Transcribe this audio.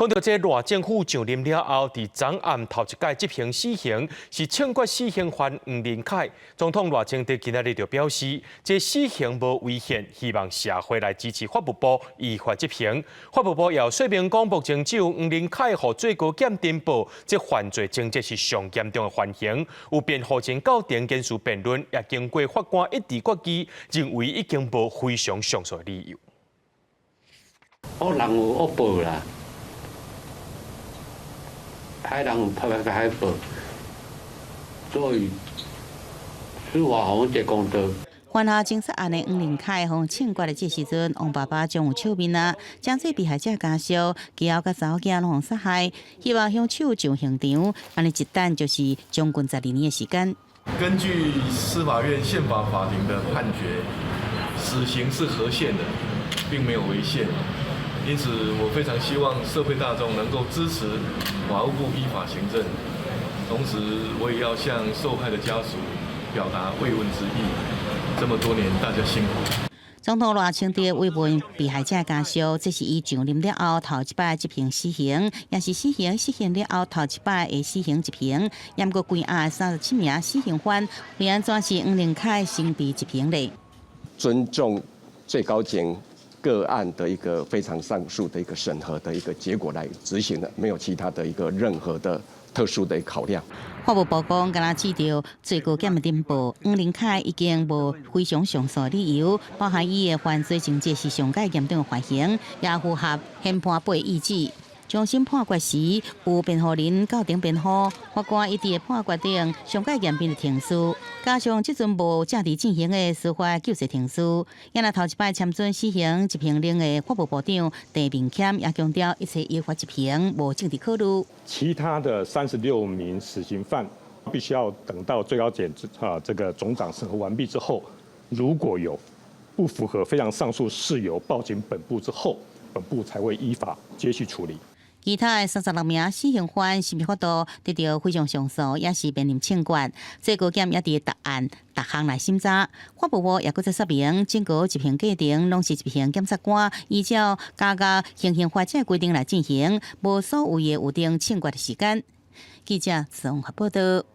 講到這賴政府上任了後，佇昨暗頭一擺執行死刑，是槍決死刑犯黃仁凱。總統賴清德今仔日就表示，這死刑無違憲，希望社會來支持法務部依法執行。法務部又說明講，目前只有黃仁凱予最高檢偵報，這犯罪情節是上嚴重的犯行，有辯護人到庭堅持辯論，也經過法官一致決議，認為已經無非常上訴的理由。惡人有惡報啦。歹人有歹歹報，所以司法予阮一個公道。犯下情殺案的黃仁凱，予槍決的這時陣，黃爸爸終有笑面啊！針對被害者家屬，其後佮查某囝攏予殺害，希望兇手上刑場，按呢一等就是將近12年的時間。根據司法院憲法法庭的判決，死刑是合憲的，並沒有違憲。因此，我非常希望社會大眾能夠支持法務部依法行政，同時我也要向受害的家屬表達慰問之意。這麼多年，大家辛苦。總統賴清德慰問被害者家屬，這是伊上任了後頭一擺執行死刑，也是死刑實行了後頭一擺的死刑執行。毋過關押37名死刑犯，會按怎是黃仁凱先被執行咧？尊重最高檢個案的一個非常上訴的一個審核的一個結果來執行的，沒有其他的一個任何的特殊的考量。法務部講，敢若接著最高檢的偵報，黃仁凱已經無非常上訴理由，包含伊的犯罪情節是上蓋嚴重的犯行，也符合憲判八意旨。終審判決時，有辯護人到庭辯護，法官一致的判決定上蓋嚴密的程序，加上這陣無正佇進行的司法救濟程序，也若頭一擺簽准死刑執行令的法務部長鄭明謙也強調，一切依法執行，無政治考慮。其他的36名死刑犯，必須要等到最高檢啊這個總長審核完畢之後，如果有不符合非常上訴事由報請本部之後，本部才會依法接續處理。其他的36名死刑犯是毋是法度得著非常上訴，也是面臨槍決。最高檢也佇逐案逐項來審查。法務部也閣再說明，整個執行過程攏是執行檢察官依照加加行刑法這規定來進行，無所謂的預定槍決的時間。記者綜合報道。